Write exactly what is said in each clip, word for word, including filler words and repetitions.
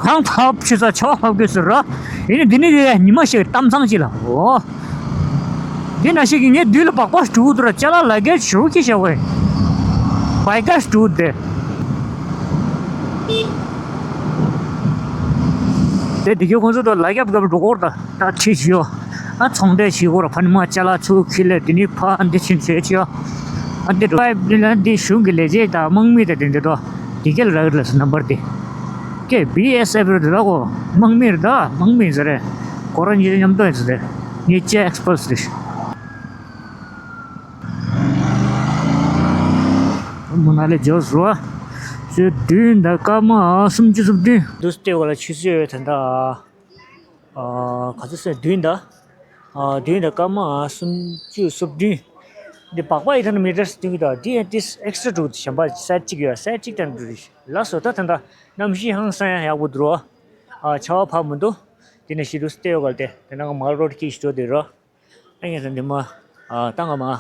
གང་ཐབས་ཆུ་ཚ་ཆ་བ་ཕབ་དགོས་ཟེར་ར། ཡིན་ནི་འདི་ནི་ཉི་མ་ཞིག་གཏམ་ཚང་ཅི་ལ་འོ། འདི་ན་ཞིག་གི་ངའི་དུས་ལ་སྦག་སྦག་འགྲོ་གི་འདུག་ར། ཅ་ལག་ལ་རྒྱ་ཞུ་གི་བྱ་བས། བའི་ཀ་འགྲོ་དེ། དེ་དེ་གའི་ཁོང་ཚོ་དང་ལ་རྒྱབ་སྐབས་འགྲོ་སྐོར་དང་ད་ཁྲིད་ཞུ། ཨ་ཚོང་འབྲེལ་བྱེད་སྐོར་ཕ་ནི་མ་ཅ་ལག་ཚུར་ཁྱེར་ལས་དེ་ནི་ཕ་འདི་ཕྱིན་ཚེ་ཅི་ཡོ། ཨ་འདི་འགྲོ་ཨ་འདི་གཞུང་གི་ལས་བྱེད་དང་དམག་མི་དང་དེ་འདི་འགྲོ། དེ་ག་ལ་རག་ལ་སོ་ནམ་བར་དེ། ཀེ་བི་ཨེས་ཨེཕ་རེད་ད་གོ། དམག་མི་རེད་ད། དམག་མི་ཟེར་རེད། ཁོ་རང་གཉིས་མཉམ་དུ་ཡིན་ཟེར་རེད། ངའི་ཅེ་ཨེགས་པི་རེ་སི་རེད། མོ་ན་ལེ་ཇོ་སུ་བ། ཚོད་བདུན་དང་སྐར་མ་སུམ་ཅུ་སོ་བདུན། འདུག་སྟེ་བ་ལ་ཆུ་ཚོད་ད་ལྟ། ཨ་ག་ཚོད་ཟེར་བདུན་དང་། ཨ་བདུན་དང་སྐར་མ་སུམ་ཅུ་སོ་བདུན། འདི་སྦག་སྦག་ཡི་ཐ་ན་མི་ཊར་སྟོན་གྱི་དང་འདི་ཡང་ཏིས་ཨེག་སི་ཊ་འགྲོ་གི་གཞན་པ་སེ་ཊི་གཅིག་ཡོད། སེ་ཊི་གཅིག་དང་འགྲོ་རེད། ལགས་སོ། ད་ད་ལྟ་གནམ་གཤིས་ཧང་སང་ཡག་པོ་འདུག་རོ། ཨ་ཆར་པ་བབས་མི་འདུག་དེ་ནས་ཤི་རུ་སྟེ་ཡོད་ག་ལ་དེ་དེ་ནང་མར་རོ་ཌི་ཀི་ཞིག་འགྲོ་དེ་རོ། ཨ་ངས་ད་འདི་མ་ཨ་ད་ང་མ་ཨ་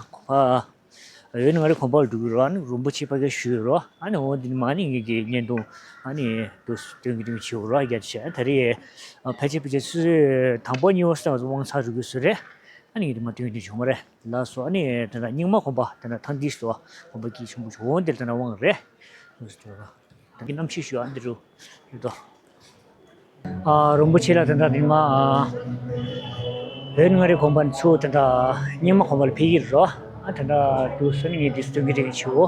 འོན་ང་རེ་གོམ་པ་ལ་འགྲོ་གི་རོ། ཨ་ནི་རིན་པོ་ཆེ་ཕ་གི་ཞུས་རོ། ཨ་ནི་འོ་འདི་མ་ནི་ངེད་ཀྱི་བརྙན་ཐུང་ཨ་ནི་དུ་སྟོན་གི་དུ་ཞུ་རོ། རྒྱ་ཆེ་ད་རེས་ཨ་ཕལ་ཆེར་ཕལ་ཆེར་ཆུ་ཚོད་དང་པོ་གཉིས་པ་སོང་དབང་ཚར་འགྲོ་གི་སུ་རེད། ཨ་ནི་ངེད་དུ་མ་སྟོན་གི་དུ་བྱུང་བ་རེད། ལགས་སོ། ཨ་ནི་ད་ལྟ་རྙིང་མ་གོམ་པ་ད་ལྟ་ཐང་འདི་སོ་གོམ་པ་གི་ཆུང་བུ་ཆུང་འོ་འདིར་ད་ལྟ་དབང་རེད། ད་གིན་གནམ་གཤིས་ཞུ་ཨ་འདི་རུ་ཡོད་དོ། ཨ་རིན་པོ་ཆེ་ལ་དེ་འདྲ་རིང་མ་ཨ་བོད་མངའ་རིས་གོམ་པ་ཚུར་དེ་འདྲ་རྙིང་མ་གོམ་པ་ལ་ཕེབས་ཀྱི་རོ། ཨ་དེ་འདྲ་དུས་སུ་ནི་ངས་འདི་སྟོན་གྱི་རེད་ཆུ་བོ།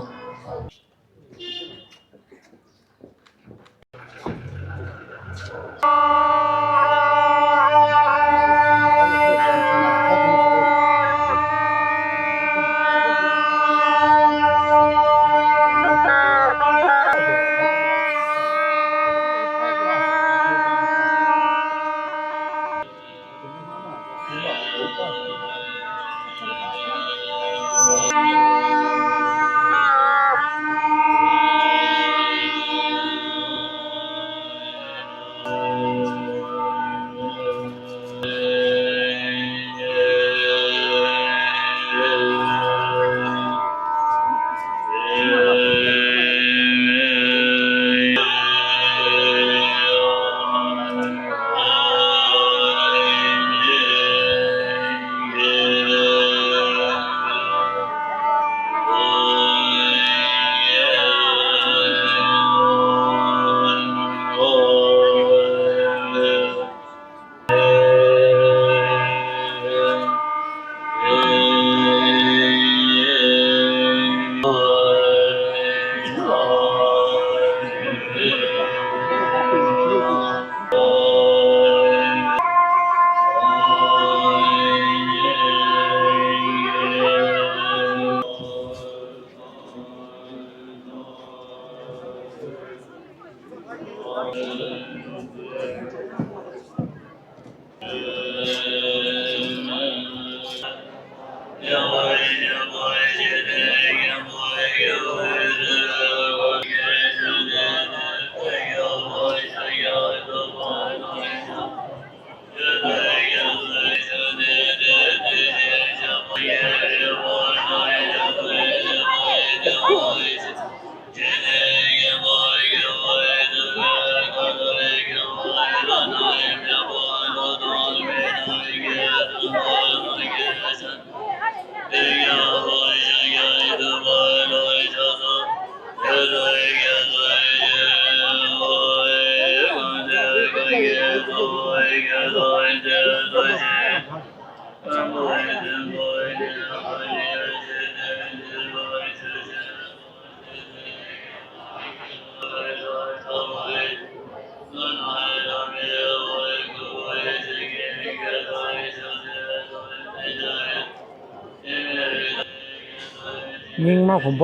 རྙིང་མ་གོམ་པ།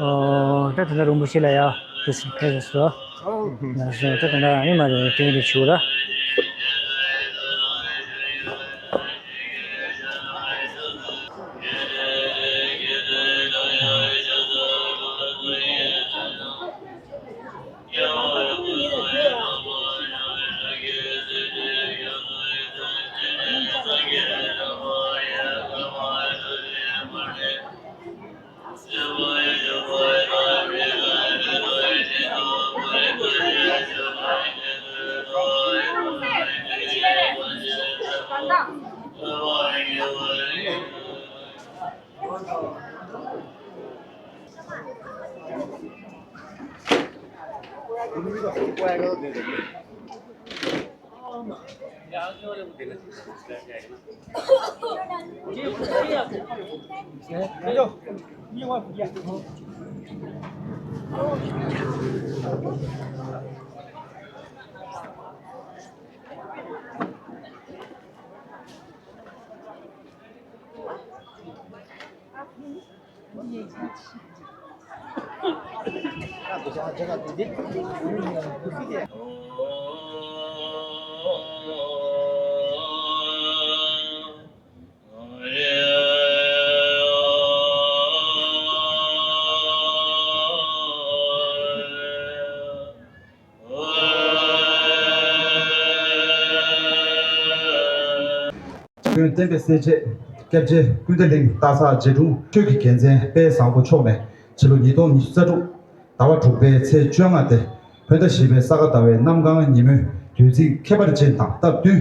ཨོ། ད་དེ་འདྲ་རིན་པོ་ཆེ་ལ་ཡ་དེ་སྲིད་ཕེབས་སོ། ལགས་སོ། ད་དེ་འདྲ་ཨ་ནི་མ་རེད་དེ་འདྲ་བྱུང་ར། ཀུན་བསྟན་པའི་སྲས་བཅས་སྐྱབས་རྗེ་ཀུན་བདེ་གླིང་སྟག་ཚང་རྗེ་དྲུང་ཆོས་ཀྱི་རྒྱལ་མཚན་དཔལ་བཟང་པོ་མཆོག་ནས་ཕྱི་ལོ་ཉིས་སྟོང་ཉི་ཤུ་རྩ་དྲུག་ཟླ་བ་དྲུག་པའི་ཚེས་བཅོ་ལྔ་སྟེ་བོད་ཟླ་བཞི་པའི་ས་ག་ཟླ་བའི་གནམ་གང་ཉིན་མོའི་དུས་ཚིགས་ཁྱད་པར་ཅན་དང་སྟབས་བསྟུན།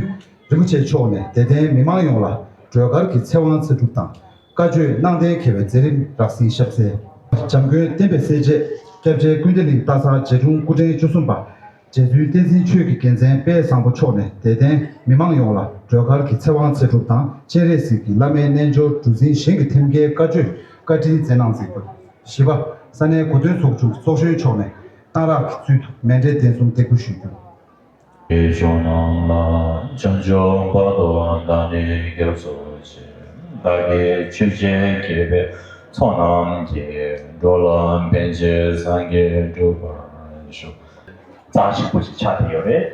རིན་པོ་ཆེ་མཆོག་ནས་དད་ལྡན་མི་མང་ཡོངས་ལ་སྒྲོལ་དཀར་གྱི་ཚེ་དབང་ཚེ་སྒྲུབ་དང་། བཀའ་ཆོས་གནང་གཏན་འཁེལ་བའི་མཛད་རིམ་རགས་ཟིན་ཞབས་གསལ། འཇམ་མགོན་བསྟན་པའི་སྲས་བཅས་སྐྱབས་རྗེ་ཀུན་བདེ་གླིང་སྟག་ཚང་རྗེ་དྲུང་སྐུ་ཕྲེང་བཅུ་གསུམ་པ། རྗེ་བཙུན་བསྟན་འཛིན་ཆོས་ཀྱི་རྒྱལ་མཚན་དཔལ་བཟང་པོ་མཆོག་ནས་དད་ལྡན་མི་མང་ཡོངས་ལ་སྒྲོལ་དཀར་གྱི་ཚེ་དབང་ཚེ་སྒྲུབ་དང་སྤྱན་རས་གཟིགས་ཀྱི་བླ་མའི་རྣལ་འབྱོར་གྲུ་གཟིངས་གཞན་གྱི་ཐེམ་སྐས་བཀའ་ཆོས་བཀའ་དྲིན་སྩལ་གནང་མཛད་དགོས། བཞི་པ། ས་གནས་གོ་སྟོན་ཚོགས་ཆུང་ཚོགས་གཞོན་མཆོག་ནས་གཏང་རག་གི་ཚུལ་དུ་མཎྜལ་རྟེན་གསུམ་འདེགས་འབུལ་ཞུ་རྒྱུ། ཆོས་སྐྱོང་རྣམས་ལ་བྱང་ཆུབ་བར་དུ་བདག་ནི་སྐྱབས་སུ་མཆི། བདག་གིས་ཆོས་བྱེད་མཁས་པའི་ཚོགས་རྣམས་ཀྱིས། འགྲོ་ལ་ཕན་ཕྱིར་སངས་རྒྱས་འགྲུབ་པར་ཤོག། རྩ་ཆེན་པོ་ཞིག་ཆགས་བསྡད་ཡོད་རེད།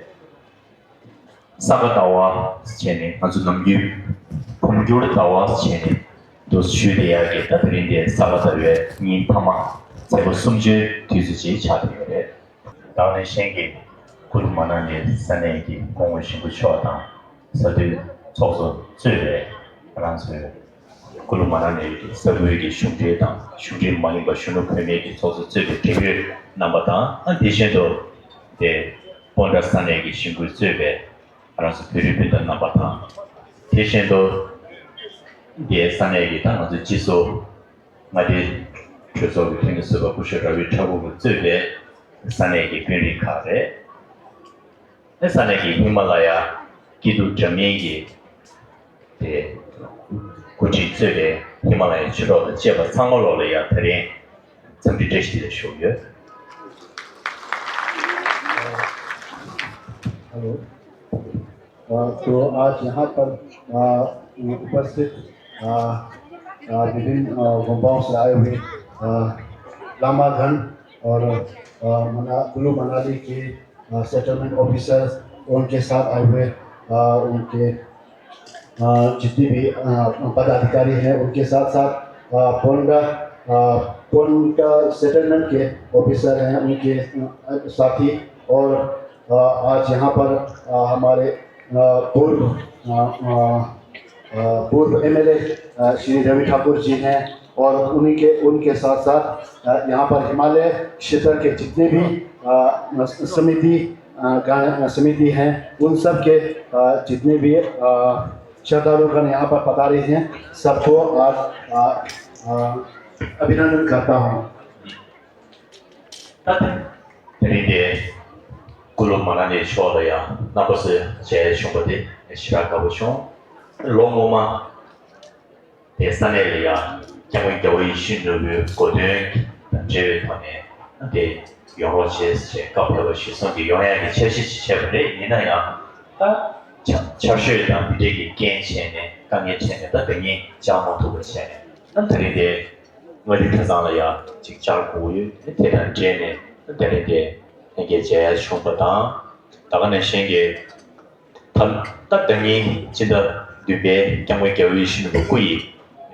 ས་ག་ཟླ་བ་བྱས་ནས་ང་ཚོ་ནམ་རྒྱུན་འབུམ་འགྱུར་ཟླ་བ་བྱས་ནས་འདུག་ཞུས་བསྡད་ཡག་གི། ད་དེ་རིང་འདི་ས་ག་ཟླ་བའི་ཉིན་མཐའ་མ་ཚེས་པ་སུམ་ཅུའི་དུས་ཚོད་ཅིག་ཆགས་བསྡད་ཡོད་རེད། ད་ནི་གཞན་གྱི་ཀུ་ལུ་མ་ན་ལི་ས་གནས་ཀྱི་སྐུ་ངོ་གཞོན་པ་མཆོག་དང་ས་འཐུས་ཚོགས་གཙོ་གཙོས་པའི་ང་རང་ཚོའི་ཀུ་ལུ་མ་ན་ལི་གི་ས་ཁུལ་གྱི་གཞུང་འབྲེལ་དང་གཞུང་འབྲེལ་མ་ཡིན་པ་གཞོན་ནུ་བུད་མེད་ཀྱི་ཚོགས་གཙོ་གཙོས་པའི་འབྲེལ་ཡོད་རྣམ་པ་དང་། ཨ། དེ་བཞིན་དུ་དེ་སྤོན་ཊ་ས་གནས་ཀྱི་གཞིས་འགོ་གཙོས་པའི་ང་རང་ཚོ་བོད་རིགས་སྤུན་ཟླ་རྣམ་པ་དང་། དེ་བཞིན་དུ་དེ་ས་གནས་ཀྱི་ད་ང་ཚོའི་སྤྱི་ཟུར་མངའ་སྡེ་གྲོས་ཚོགས་ཀྱི་འཐུས་མི་ཟུར་པ་སྐུ་ཞབས་ར་བི་ཐ་ཀུར་གཙོས་པའི་ས་གནས་ཀྱི་དཔོན་རིགས་ཁག་རེད། ཨེ། ས་གནས་ཀྱི་ཧི་མ་ལ་ཡ་སྐྱིད་སྡུག་འདྲ་མིན་གྱི་དེ་འགོ་ཁྲིད་གཙོས་པའི་ཧི་མ་ལ་ཡའི་ཆོས་གྲོགས་དང་བཅས་པ་ཚང་མ་ལོག་ལ་ཡ་དེ་རིང་འཚམས་འདྲི་བཀྲ་ཤིས་བདེ་ལེགས་ཞུ་གི་ཡོད། हेलो। अ, तो आज यहाँ पर, अ, उपस्थित, अ, अ, विभिन्न, अ, गोम्बाओं से आए हुए, अ, लामागण और, अ, मना-, कुल्लू मनाली के, अ, सेटलमेंट ऑफिसर्स, उनके साथ आए हुए, अ, उनके, अ, जितने भी, अ, पदाधिकारी हैं, उनके साथ साथ, अ, पोंडा, अ, पोंडा सेटलमेंट के ऑफिसर हैं, उनके, अ, साथी और, अ, आज यहाँ पर, अ, हमारे, अ, पूर्व, अ, अ, अ, पूर्व एमएलए, अ, श्री रवि ठाकुर जी हैं और उन्हीं के, उनके साथ साथ, अ, यहाँ पर हिमालय क्षेत्र के जितने भी, अ, समिति, अ, गा-, समिति हैं, उन सब के, अ, जितने भी, अ, श्रद्धालुगण यहाँ पर पधारे हैं, सबको आज, अ, अ, अभिनंदन करता हूँ। ད་དེ་རིང་དེ་ཀུ་ལུ་མ་ན་ལི་ཕྱོགས་ལ་ཡང་རྣམ་པ་ཚོའི་མཇལ་བྱུང་བ་དེ་ཞེ་དྲག་དགའ་པོ་བྱུང་། ལོ་སྔོན་མ་དེ་ས་གནས་ལ་ཡང་སྐྱབས་མགོན་རྒྱལ་བ་ཡིད་བཞིན་ནོར་བུའི་གོ་སྟོན་དང་འབྲེལ་བའི་ཐོག་ནས་དེ་ཡོང་རོགས་བྱེད་ཅེས་བཀའ་ཕེབས་པ་གཞིར་བཟུང་གིས་ཡོང་ཡག་གི་འཆར་གཞི་ཅིག་བྱས་པ་རེད། ཡིན་ན་ཡང་ད་ཆར་ཆར་ཞོད་དང་དེ་འདྲས་ཀྱི་རྐྱེན་བྱས་ནས་དཀའ་ངལ་འཕྲད་ནས་ད་ད་ཉིན་བཅར་མ་ཐུབ་པ་བྱས་ནས། ད་དེ་རིང་དེ་མངའ་སྡེ་གྲྭ་ཚང་ལ་ཡང་ཅིག་བཅར་དགོས་ཡོད། དེ་དང་འབྲེལ་ནས་དེ་རིང་དེ་ལྷན་རྒྱས་མཇལ་ཡ་བྱུང་བ་དང་། ད་ག་ནང་བཞིན་གྱི་ད་ད་ལྟ་ཉིན་སྤྱི་ཟླ་བདུན་པའི་སྐྱབས་མགོན་རྒྱལ་བ་ཡིད་བཞིན་ནོར་བུ་སྐུ་ཡི་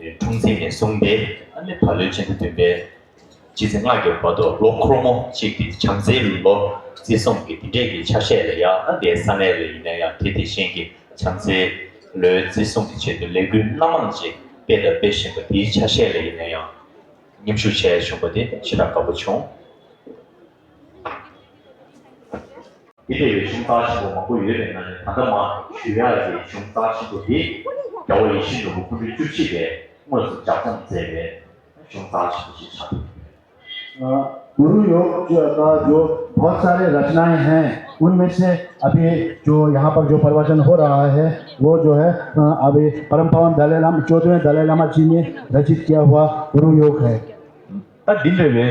འཁྲུངས་ཚེས་ནས་བཟུང་སྟེ། ཨ་ནི་ད་ལོའི་སྤྱི་ཟླ་བདུན་པའི་སྤྱི་ཚེས་ལྔ་གི་བར་དུ་ལོ་འཁོར་མོ་གཅིག་གི་བྱམས་བརྩེའི་ལོ་བརྩི་སྲུང་གི་འདི་འདྲས་ཀྱི་ཆ་ཤས་ལ་ཡང་། ཨ་ནི་ས་གནས་ལ་ཡིན་ན་ཡང་དེ་དེ་བཞིན་གྱི་བྱམས་བརྩེའི་ལོའི་བརྩི་སྲུང་གི་ཆེད་དུ་ལས་འགུལ་སྣ་མང་ཅིག་སྤེལ་དང་སྤེལ་བཞིན་པ་དེའི་ཆ་ཤས་ལ་ཡིན་ན་ཡང་མཉམ་ཞུགས་བྱས་བྱུང་བ་དེ་ཞེ་དྲག་དགའ་པོ་བྱུང་། དེ་འདྲ་བའི་གཞུང་རྩ་ཆེན་པོ་མང་པོ་ཡོད་པའི་ནང་ནས་ད་ལྟ་མ་ཞུ་ཡག་གི་གཞུང་རྩ་ཆེན་པོ་དེ་རྒྱལ་བ་ཡིད་བཞིན་ནོར་བུ་སྐུ་ཕྲེང་བཅུ་གཅིག་པས་དངོས་སུ་ལྗགས་རྩོམ་མཛད་པའི་གཞུང་རྩ་ཆེན་པོ་ཞིག་ཆགས་ཡོད། ཨ། गुरु योग का जो बहुत सारे रचनाएं हैं, उनमें से अभी जो यहाँ पर जो प्रवचन हो रहा है, वो जो है, अ, अभी परम पावन दलाई लामा, चौदहवें दलाई लामा जी ने रचित किया हुआ गुरु योग है। ད་འདི་འདྲ་བའི་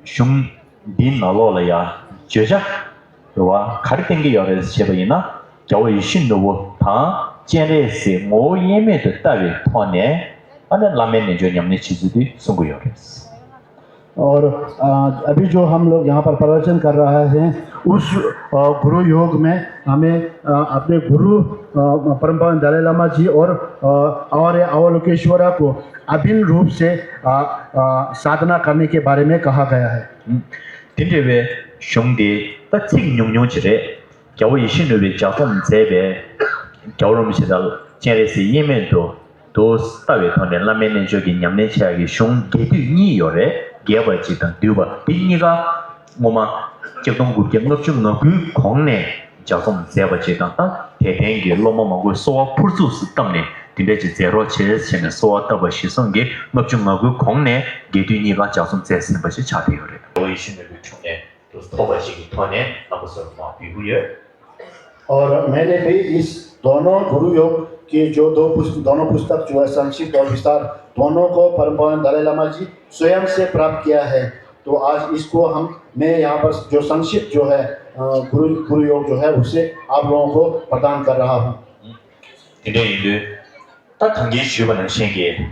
གཞུང་འདིའི་ནང་ལོགས་ལ་ཡང་བརྗོད་བྱ་རེད་བ། ག་རེ་བསྟན་གྱི་ཡོད་རེད་ཞེས་པ་ཡིན་ན། རྒྱལ་བ་ཡིད་བཞིན་ནོར་བུ་དང་སྤྱན་རས་གཟིགས་ངོ་བོ་དབྱེར་མེད་དུ་ལྟ་བའི་ཐོག་ནས། ཨ་ནི་བླ་མའི་རྣལ་འབྱོར་ཉམས་ལེན་བྱེད་ཚུལ་དེ་གསུང་གི་ཡོད་རེད། और, अ, अभी जो हम लोग यहाँ पर प्रवचन कर रहा है, उस, अ, गुरु योग में हमें, अ, अपने गुरु, अ, परम पावन दलाई लामा जी और, अ, आर्य अवलोकेश्वरा को अभिन्न रूप से, अ, अ, साधना करने के बारे में कहा गया है। དེ་འདྲ་བའི་གཞུང་འདི་ད་ཚིག་ཉུང་ཉུང་ཅིག་རེད། རྒྱལ་བ་ཡིད་བཞིན་ནོར་བུས་ལྗགས་རྩོམ་མཛད་པའི་རྒྱལ་བ་རིན་པོ་ཆེ་དང་སྤྱན་རས་གཟིགས་དབྱེར་མེད་དུ་དུ་ལྟ་བའི་ཐོག་ནས་བླ་མའི་རྣལ་འབྱོར་གྱི་ཉམས་ལེན་བྱ་ཡག་གི་གཞུང་རྒྱས་བསྡུས་གཉིས་ཡོད་རེད། རྒྱས་པ་གཅིག་དང་བསྡུས་པ། འདི་གཉིས་ཀ་སྔོན་མ་ཆིག་སྟོང་དགུ་བརྒྱ་ལྔ་བཅུ་ང་དགུའི་གོང་ནས་ལྗགས་རྩོམ་མཛད་པ་གཅིག་དང་། ད་དད་ལྡན་གྱི་སློབ་མ་མང་པོས་གསོལ་བ་ཕུར་ཚུགས་སུ་བཏབ་ནས་འདི་འདྲ་ཅིག་མཛད་རོགས་བྱེད་ཟེར་ནས་གསོལ་བ་བཏབ་པ་གཞིར་བཟུང་གིས་ལྔ་བཅུ་ང་དགུའི་གོང་ནས་རྒྱས་བསྡུས་གཉིས་ཀ་ལྗགས་རྩོམ་མཛད་ཟིན་པ་ཞིག་ཆགས་བསྡད་ཡོད་རེད། རྒྱལ་བ་ཡིད་བཞིན་ནོར་བུའི་དྲུང་ནས། དུ་ཐོབ་པ་ཞིག་གི་ཐོག་ནས་རྣམ་པ་ཚོར་མ་འབུལ་གྱི་ཡོད། और मैंने भी इस दोनों गुरु योग के जो दो पुस्तक, दोनों पुस्तक जो है संक्षिप्त और विस्तार, दोनों को परम पावन दलाई लामा जी स्वयं से प्राप्त किया है। तो आज इसको हम, मैं यहाँ पर जो संक्षिप्त जो है, अ, गुरु गुरु योग जो है, उसे आप लोगों को प्रदान कर रहा हूँ। དེ་འདྲ་ཡིན་དུས། ད་གང་གིན་ཞུས་པ་ནང་བཞིན་གྱི།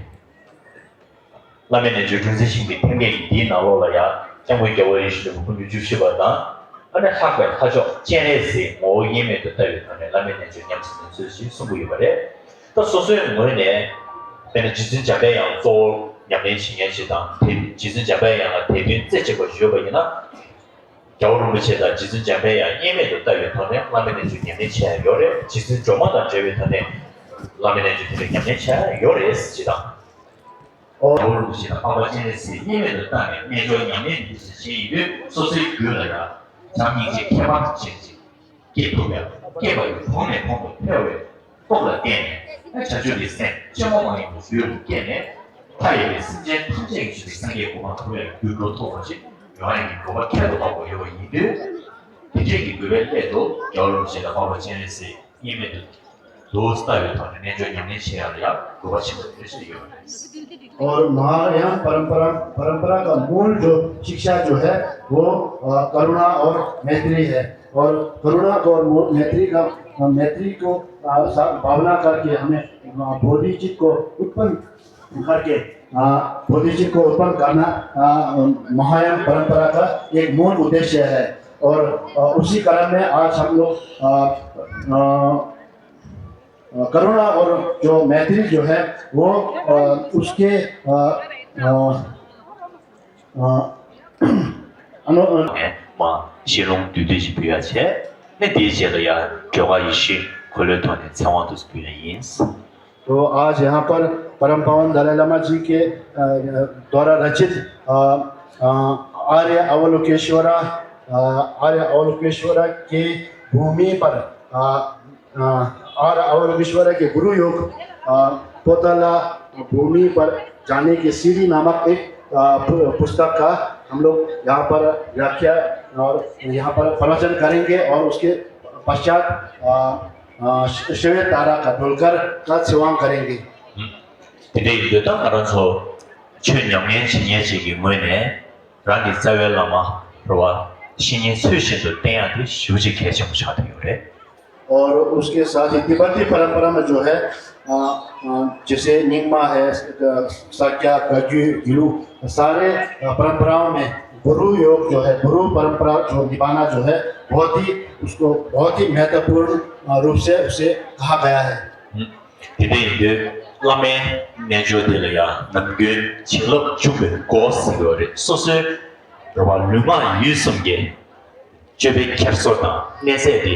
བླ་མའི་རྣལ་འབྱོར་སྒྲོན་གསལ་ཤིང་རྟའི་ཐེམ་སྐས་ཀྱི་འདིའི་ནང་ལོགས་ལ་ཡང་སྐྱབས་མགོན་རྒྱལ་བ་ཡིད་བཞིན་ནོར་བུ་སྐུ་ཕྲེང་བཅུ་བཞི་པ་དང་། ཨ་ནི་ལྷག་པའི་ལྷ་མཆོག་སྤྱན་རས་གཟིགས་ངོ་བོ་དབྱེར་མེད་དུ་ལྟ་བའི་ཐོག་ནས་བླ་མའི་རྣལ་འབྱོར་ཉམས་སུ་ལེན་ཚུལ་ཞིག་གསུང་གི་ཡོད་པ་རེད། ད་སོ་སོའི་ངོས་ནས་དཔེར་ན་རྗེ་བཙུན་འཇམ་པའི་དབྱངས་གཙོ་བོར་ཉམས་ལེན་བྱེད་མཁན་ཞིག་དང་། དེ་རྗེ་བཙུན་འཇམ་པའི་དབྱངས་ལ་དད་འདུན་རྩེ་གཅིག་པ་ཡོད་པ་ཡིན་ན། རྒྱལ་བ་རིན་པོ་ཆེ་དང་རྗེ་བཙུན་འཇམ་པའི་དབྱངས་དབྱེར་མེད་དུ་ལྟ་བའི་ཐོག་ནས་བླ་མའི་རྣལ་འབྱོར་ཉམས་ལེན་བྱེད་ཡ་ཡོད་རེད། རྗེ་བཙུན་སྒྲོལ་མ་དང་འབྲེལ་བའི་ཐོག་ནས་བླ་མའི་རྣལ་འབྱོར་དེ་འདྲ་ཉམས་ལེན་བྱེད་ཡ་ཡོད་རེད་ཅེས་དང་། རྒྱལ་བ་རིན་པོ་ཆེ་དང་འཕགས་པ་སྤྱན་རས་གཟིགས་དབྱེར་མེད་དུ་བལྟས་ནས་རྣལ་འབྱོར་ཉམས་ལེན་འདི་ཞིག་བྱས་ཡིན་དུས། སོ་སོའི་རྒྱུད་ལ་ཡང་བྱམས་སྙིང་རྗེ་ཁྱད་པར་དུ་བྱས་ཤིང་། སྐྱེ་ཐུབ་ཡང་སྐྱེ་བ་ཡི་གོང་ནས་གོང་དུ་འཕེལ་བའི་སྟོབས་ལ་བརྟེན་ནས། བྱང་ཆུབ་ཀྱི་སེམས་སྤྱི་བོ་མ་ཡིན་པ་རྒྱུད་ལ་སྐྱེས་ནས། མཐའ་ཡས་པའི་སེམས་ཅན་ཐམས་ཅད་ཀྱི་ཆེད་དུ་སངས་རྒྱས་གོ་འཕང་ཐོབ་ཡག་གི་རྒྱུར་འགྲོ་ཐུབ་པ་ཞིག་ཡོང་ཡག་གི་དགོས་པ་ཁྱད་དུ་འཕགས་པ་ཡོད་པ་ཡིན་དུས། དེ་འདྲའི་གི་དགོས་པའི་སླད་དུ་རྒྱལ་བ་རིན་པོ་ཆེ་དང་འཕགས་པ་སྤྱན་རས་གཟིགས་དབྱེར་མེད་དུ་དུ་ལྟ་བའི་ཐོག་ནས་རྣལ་འབྱོར་ཉམས་ལེན་བྱེད་ཡག་ལ་ཡང་དགོས་པ་ཆེན་པོ་དེ་འདྲ་ཞིག་ཡོད་རེད། और महायान परंपरा, परंपरा का मूल जो शिक्षा जो है, वो, अ, करुणा और मैत्री है। और करुणा और मो-, मैत्री का, अ, मैत्री को, अ, सा-, भावना करके हमें, अ, बोधिचित्त को उत्पन्न करके, अ, बोधिचित्त को उत्पन्न करना, अ, महायान परंपरा का एक मूल उद्देश्य है। और, अ, उसी क्रम में आज हम लोग, अ, अ, अ, करुणा और जो मैत्री जो है, वो, अ, उसके, अ, अ, अ, अनु- ནས་མ་ཤེས་ལོང་བསྡུས་བསྡུས་ཤིག་འབུལ་ཡ་བྱས། ནས་དེའི་རྗེས་ལ་ཡང་སྒྲོལ་དཀར་ཡེ་ཤེས་འཁོར་ལོའི་ཐོག་ནས་ཚེ་དབང་དུ་འབུལ་ཡ་ཡིན། तो आज यहाँ पर परम पावन दलाई लामा जी के, अ, द्वारा रचित, अ, अ, आर्य अवलोकेश्वरा, अ, आर्य अवलोकेश्वरा के भूमि पर, अ, अ, आर्य अवलोकेश्वरा के गुरु योग, अ, पोतला भूमि पर जाने की सीढ़ी नामक एक, अ, पु-, पुस्तक का हम लोग यहाँ पर व्याख्या और यहाँ पर प्रवचन करेंगे और उसके पश्चात, अ, अ, श्वेत तारा का डोलकर का सेवा करेंगे। དེ་འདྲ་ཡིན་དུས་ད་ང་རང་ཚོ་ཆོས་ཉམས་ལེན་བྱེད་མཁན་ཞིག་གི་ངོས་ནས། རང་གི་རྩ་བའི་བླ་མ་རེད་བ། བཤེས་གཉེན་ཚུལ་བཞིན་དུ་བསྟེན་ཡག་དེ་ཞེ་པོ་ཅིག་གལ་ཆེན་པོ་ཆགས་བསྡད་ཡོད་རེད། और उसके साथ ही तिब्बती परंपरा में जो है, अ, अ, जैसे निंग्मा है, अ, शाक्य, कग्यू, गिलु, सारे, अ, परंपराओं में गुरु योग जो है, गुरु परंपरा जो निभाना जो है, बहुत ही, उसको बहुत ही महत्वपूर्ण, अ, रूप से उसे कहा गया है। དེ་འདྲ་ཡིན་དུས་བླ་མའི་རྣལ་འབྱོར་དེ་ལ་ཡང་ནམ་རྒྱུན་བྱིན་རླབས་འཇུག་པའི་སྒོ་ཟེར་གྱི་ཡོད་རེད། སོ་སོའི་རེད་བ། ལུས་ངག་ཡིད་གསུམ་གྱི་སྤྱོད་པའི་འཁྱེར་སོ་དང་གནས་ཚད་དེ་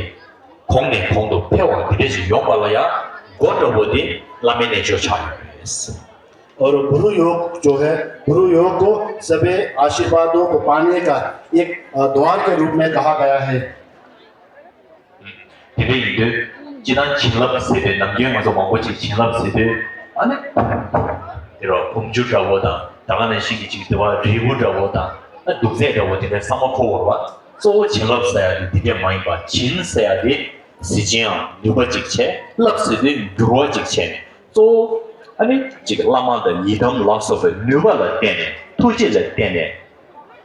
གོང་ནས་གོང་དུ་འཕེལ་བ་དེ་འདྲ་ཞིག་ཡོང་བ་ལ་ཡང་སྒོ་འདྲ་བོ་དེ་བླ་མའི་རྣལ་འབྱོར་ཆགས་ཡོད་རེད། और गुरु योग जो है, गुरु योग को सभी आशीर्वादों को पाने का एक, अ, द्वार के रूप में कहा गया है। དེ་འདྲ་ཡིན་དུས་སྤྱིར་བཏང་བྱིན་རླབས་ཟེར་དུས་ནམ་རྒྱུན་ང་ཚོ་མང་པོ་ཅིག་བྱིན་རླབས་ཟེར་དུས་ཨ་ནི་དེ་རུ་བུམ་ཆུ་འདྲ་བོ་དང་། ད་ག་ནང་བཞིན་གྱི་ཅིག་དེ་བ་རིལ་བུ་འདྲ་བོ་དང་ ཨ་སྡུག་ཚད་འདྲ་བོ་དེ་འདྲའི་བསམ་བློ་འཁོར་བ་རེད་བ། གཙོ་བོ་བྱིན་རླབས་ཟེར་ཡ་དེ་འདི་འདྲས་མ་ཡིན་པ། བྱིན་ཟེར་ཡ་དེ་གཟི་བྱིན་ཡང་ནུས་པ་ཅིག་བྱས། རླབས་ཟེར་དུས་འགྱུར་བ་ཅིག་བྱས་ནས། གཙོ་བོ་ཨ་ནི་ཅིག་བླ་མ་དང་ཡི་དམ་ལ་སོགས་པའི་ནུས་པ་ལ་བརྟེན་ནས། ཐུགས་རྗེ་ལ་བརྟེན་ནས།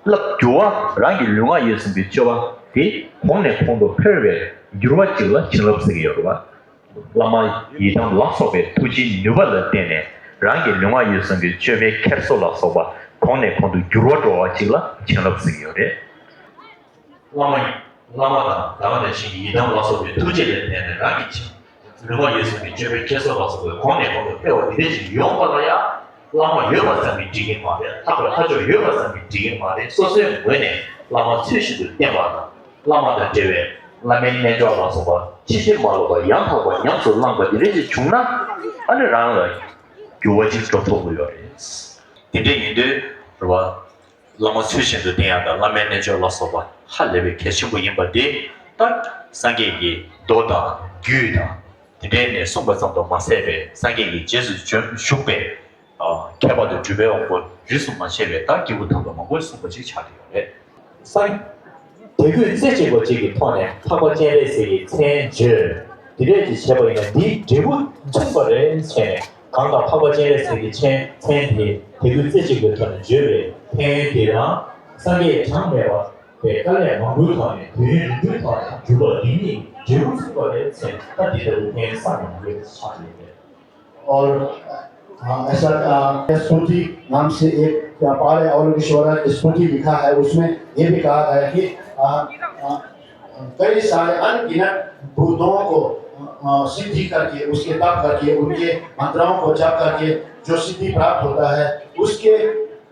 རླབས་འགྱུར་བ། རང་གི་ལུས་ངག་ཡིད་གསུམ་གྱི་སྤྱོད་པ་དེ་གོང་ནས་གོང་དུ་འཕེལ་བའི་འགྱུར་བ་ཅིག་ལ་བྱིན་རླབས་ཟེར་གྱི་ཡོད་རེད་བ། བླ་མ་ཡི་དམ་ལ་སོགས་པའི་ཐུགས་རྗེའི་ནུས་པ་ལ་བརྟེན་ནས། རང་གི་ལུས་ངག་ཡིད་གསུམ་གྱི་སྤྱོད་པའི་འཁྱེར་སོ་ལ་སོགས་པ་གོང་ནས་གོང་དུ་འགྱུར་བ་འགྲོ་བ་ཅིག་ལ་བྱིན་རླབས་ཟེར་གྱི་ཡོད་རེད། བླ་མ་ཡི་བླ་མ་དང་ད་ག་ནང་བཞིན་ཡི་དམ་ལ་སོགས་པའི་ཐུགས་རྗེ་ལ་བརྟེན་ནས་རང་གི་ལུས་ངག་ཡིད་གསུམ་གྱི་སྤྱོད་པའི་འཁྱེར་སོ་ལ་སོགས་པའི་གོང་ནས་གོང་དུ་འཕེལ་བ་འདི་འདྲ་ཞིག་ཡོང་བ་ལ་ཡང་། བླ་མ་ཡོད་པ་ཙམ་གྱིས་འགྲིག་གི་མ་རེད། ལྷག་པའི་ལྷ་མཆོག་ཡོད་པ་ཙམ་གྱིས་འགྲིག་གི་མ་རེད། སོ་སོའི་ངོས་ནས་བླ་མ་ཚུལ་བཞིན་དུ་བསྟེན་པ་དང་། བླ་མ་དང་འབྲེལ་བའི་བླ་མའི་རྣལ་འབྱོར་ལ་སོགས་པ་ཕྱིན་ཅི་མ་ལོག་པ་ཡང་དག་པ་ཉམས་སུ་བླངས་པ་འདི་འདྲ་ཞིག་བྱུང་ན། ཨ་ནི་རང་ལ་འགྱུར་བ་ཅིག་འགྲོ་ཐུབ་ཀྱི་ཡོད་རེད། དེ་འདྲ་ཡིན་དུས་རེད་བ། བླ་མ་ཚུལ་བཞིན་དུ་བསྟེན་ཡག་དང་བླ་མའི་རྣལ་འབྱོར་ལ་སོགས་པ་ཧ་ལས་པའི་གལ་ཆེན་པོ་ཡིན་པ་འདི། ད་སངས་རྒྱས་ཀྱི་མདོ་དང་རྒྱུད་དང་དེ་འདྲའི་ནས་གསུངས་པ་ཙམ་དུ་མ་ཟད་པའི། སངས་རྒྱས་ཀྱི་རྗེས་སུ་འཇུག་པའི་ཨ་ཁྱད་པར་དུ་གྲུབ་པའི་དབང་པོ་རིས་སུ་མ་ཆད་པའི་ད་སྐྱེས་བུ་དམ་པ་མང་པོས་གསུངས་པ་ཅིག་ཆགས་ཀྱི་ཡོད་རེད། སངས་དད་གུས་རྩེ་གཅིག་པ་ཅིག་གི་ཐོག་ནས་འཕགས་པ་སྤྱན་རས་གཟིགས་ཀྱི་མཚན་བརྗོད། དེ་འདྲས་ཀྱི་བྱས་པ་ཡིན་ན་འདིའི་འབྲས་བུ་མཚུངས་པ་རེད་བྱས་ནས། གང་དག་འཕགས་པ་སྤྱན་རས་གཟིགས་ཀྱི་མཚན་མཚན་དེ་དད་གུས་རྩེ་གཅིག་པའི་ཐོག་ནས་བརྗོད་པའི་ཕན་ཡོན་དེ་དང་། སངས་རྒྱས་གྲངས་མེད་པ་པའི་དཀའ་ལས་མང་པོའི་ཐོག་ནས་དུས་ཡུན་རིང་པོའི་ཐོག་ནས་གྲུབ་པ་འདི་གཉིས་འབྲས་བུ་མཚུངས་པ་རེད་བྱས་ནས། ད་འདི་ལྟ་བུ་ཕན་ཡོན་བསམ་ཡང་མི་འདོད་པ་ཆགས་ཡོད་རེད། और अ, ऐसा, अ, स्तुति नाम से एक, अ, पहाड़े अवलोकेश्वरा की स्तुति लिखा है। उसमें ये भी कहा गया है कि, अ, अ, कई सारे अनगिनत बुद्धों को, अ, अ, सिद्धि करके, उसके तप करके, उनके मंत्राओं को जप करके जो सिद्धि प्राप्त होता है, उसके,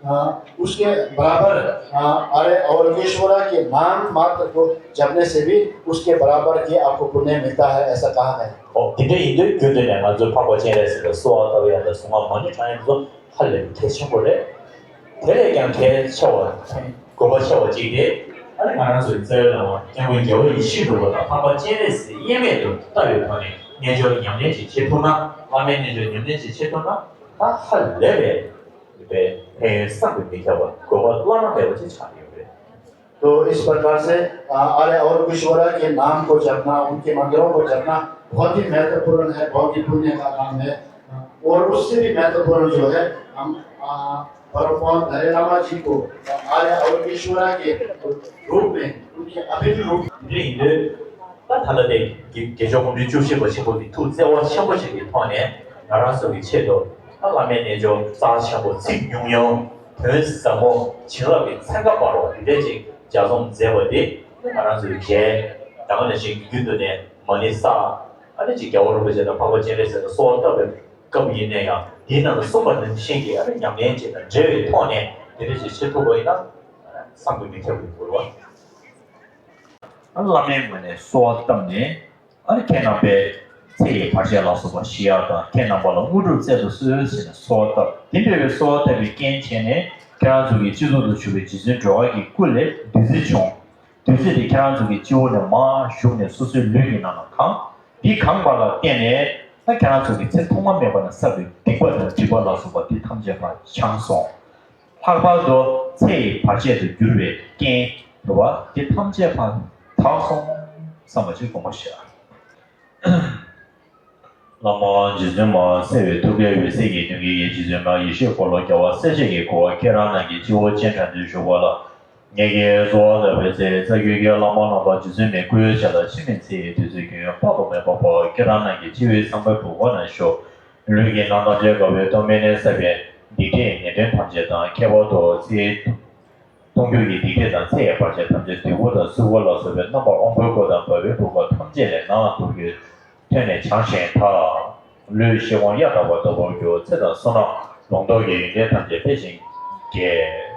अ, उसके बराबर, अ, अरे अवलोकेश्वरा के नाम मात्र को जपने से भी उसके बराबर के आपको पुण्य मिलता है, ऐसा कहा है। ཨོ། དེ་འདྲ་ཡིན་དུས་རྒྱུན་དུ་ནས་ང་ཚོས་འཕགས་པ་སྤྱན་རས་གཟིགས་ལ་གསོལ་བ་བཏབ་ཡག་དང་གཟུངས་སྔགས་མ་ཎི་བགྲང་ཡག་ཚོ་ཧ་ལས་པའི་གལ་ཆེན་པོ་རེད། དེ་ལས་ཀྱང་གལ་ཆེ་བ། དགོས་པ་ཆེ་བ་གཅིག་དེ། ཨ་ནི་ང་རང་ཚོའི་རྩ་བའི་བླ་མ་སྐྱབས་མགོན་རྒྱལ་བ་ཡིད་བཞིན་ནོར་བུ་དང་། འཕགས་པ་སྤྱན་རས་གཟིགས་དབྱེར་མེད་དུ་ལྟ་བའི་ཐོག་ནས་རྣལ་འབྱོར་ཉམས་ལེན་ཅིག་བྱེད་ཐུབ་ན། བླ་མའི་རྣལ་འབྱོར་ཉམས་ལེན་ཅིག་བྱེད་ཐུབ་ན། ད་ཧ་ལས་པའི་ཕན་ཡོན་བསམ་གྱིས་མི་ཁྱབ་པ། དགོས་པ་བླ་ན་མེད་པ་ཅིག་ཆགས་ཡོད་རེད། तो इस प्रकार से, अ, अरे अवलोकेश्वरा के नाम को जपना, उनके मंत्रों को जपना बहुत ही महत्वपूर्ण है, बहुत ही पुण्य का काम है। और उससे भी महत्वपूर्ण जो है, हम, अ, परम पावन दलाई लामा जी को, अ, अरे अवलोकेश्वरा के रूप में, उनके अभिन्न रूप में। དེ་ཡིན་དུས་ད་ད་ལྟ་དེ་དགེ་དགེ་སྦྱོང་དགོན་འདུས་བཅུ་གཅིག་པ་ཆེན་པོ་གི་ཐུགས་བརྩེ་བ་ཆེན་པོ་ཞིག་གི་ཐོག་ནས། ང་རང་ཚོ་གི་ཆེད་དུ་ད་བླ་མའི་རྣལ་འབྱོར་རྩ་ཆེན་པོ། ཚིག་ཉུང་ཉུང་། དོན་ཟབ་མོ། བྱིན་རླབས་ཀྱི་ཚན་ཁ་འབར་བ་དེ་འདྲ་ཅིག་ལྗགས་རྩོམ་མཛད་པ་དེ་ང་རང་ཚོའི་གལ། ད་ག་ནང་བཞིན་རྒྱུན་དུ་ནས་མ་ཎི་བསགས། ཨ་ནི་ཅིག་རྒྱལ་བ་རིན་པོ་ཆེ་དང་འཕགས་པ་སྤྱན་རས་གཟིགས་ལ་གསོལ་བ་བཏབ་པའི་སྐབས་ཡིན་ན་ཡང་། དེའི་ནང་ལ་གསུངས་པ་ནང་བཞིན་གྱི་ཨ་ནི་ཉམས་ལེན་བྱས་དང་འབྲེལ་བའི་ཐོག་ནས་དེ་འདྲ་ཅིག་བྱེད་ཐུབ་པ་ཡིན་ན་བསམ་གྱིས་མི་ཁྱབ་པའི་འབུལ་བ། ཨ་ནི་བླ་མའི་ངོས་ནས་གསོལ་བ་བཏབ་ནས། ཨ་ནི་ཁྱེད་རྣམ་པའི་ཚེ་ཡི་བར་ཆད་ལ་སོགས་པ་ཞི་ཡག་དང་། ཁྱེད་རྣམ་པ་ལ་དངོས་གྲུབ་སྩལ་དུ་གསོལ་ཟེར་ནས་གསོལ་བ་བཏབ། དེ་འདྲ་བའི་གསོལ་བ་བཏབ་པའི་རྐྱེན་བྱས་ནས་ཁྱེད་རང་ཚོ་གི་སྤྱི་ཚོགས་སུ་བྱུང་བའི་རྗེ་བཙུན་འགྲོ་བ་གི་སྐུ་ལས་བདུད་རྩི་བྱུང་། བདུད་རྩི་དེ་ཁྱེད་རང་ཚོ་གི་སྤྱི་བོ་ནས་མར་ཞུགས་ནས་སོ་སོའི་ལུས་ཀྱི་ནང་ལ་གང་། དེ་གང་བ་ལ་བརྟེན་ནས་ད་ཁྱེད་རང་ཚོ་གི་ཚེ་ཐོག་མ་མེད་པ་ནས་བསགས་པའི་སྡིག་པ་དང་སྒྲིབ་པ་ལ་སོགས་པ་དེ་ཐམས་ཅད་ཕར་བྱང་སོང་། ལྷག་པར་དུ་ཚེ་ཡི་བར་ཆད་དུ་གྱུར་པའི་རྐྱེན་རེད་བ། དེ་ཐམས་ཅད་ཕར་དག་སོང་བསམ་པ་ཅིག་དགོངས་པ་བཞེས། བླ་མ་རྗེ་བཙུན་མ། གསལ་བའི་ཐུགས་ཀའི་འོད་ཟེར་གྱིས་སྟོན་ཀའི་རྗེ་བཙུན་མ། ཡེ་ཤེས་འཁོར་ལོ་རྒྱལ་བ་སྲས་བཅས་ཀྱི་གོ་འཕང་ཁྱེད་རང་རྣམས་ཀྱི་སྤྱི་བོ་སྤྱན་དྲངས་ཏེ་བཞུགས་པ་ལ། ངེད་ཀྱིས་གསོལ་བ་བཏབ་པའི་ཚེ། རྩ་བརྒྱུད་ཀྱི་བླ་མ་རྣམ་པ་རྗེ་བཙུན་མའི་སྐུའི་ཞབས་ལ་འཆི་མེད་ཚེ་ཡི་བདུད་རྩི་ཀུན་དཔག་ཏུ་མེད་པ་ཕོག་ཁྱེད་རང་རྣམས་ཀྱི་སྤྱི་བོའི་ཚངས་པའི་བུ་ག་ན་བཞུགས། ལུས་ཀྱི་ནང་ཐམས་ཅད་དགའ་བའི་སྟོབས་མེ་ནས་བསྲེགས་པས། སྡིག་སྒྲིབ་ངན་འདྲེན་ཐམས་ཅད་དང་། ཁྱད་པར་དུ་ཚེ་ཡི་སྟོང་འགྱུར་གྱི་སྡིག་སྒྲིབ་དང་། ཚེ་ཡི་བར་ཆད་ཐམས་ཅད། བདུད་ཀོ་དང་སུ་ཀོ་ལ་སོགས་པའི་རྣམ་པ་དབང་པོའི་ཀོ་དང་བ་སྤུའི་ཀོ་ཐམས་ཅད་ལས་ནང་དུ་གྱུར། ཐོན་ནས་བྱང་ཞིང་དག་ལུས་ཤེལ་སྒོང་གཡའ་དག་པ་ལྟ་བུར་གྱུར། ཚེ་དང་བསོད་ནམས་ལོངས་སྟོབས་ཀྱི་ཡོན་ཏན་ཐམས་ཅད་འཕེལ་ཞིང་རྒྱས།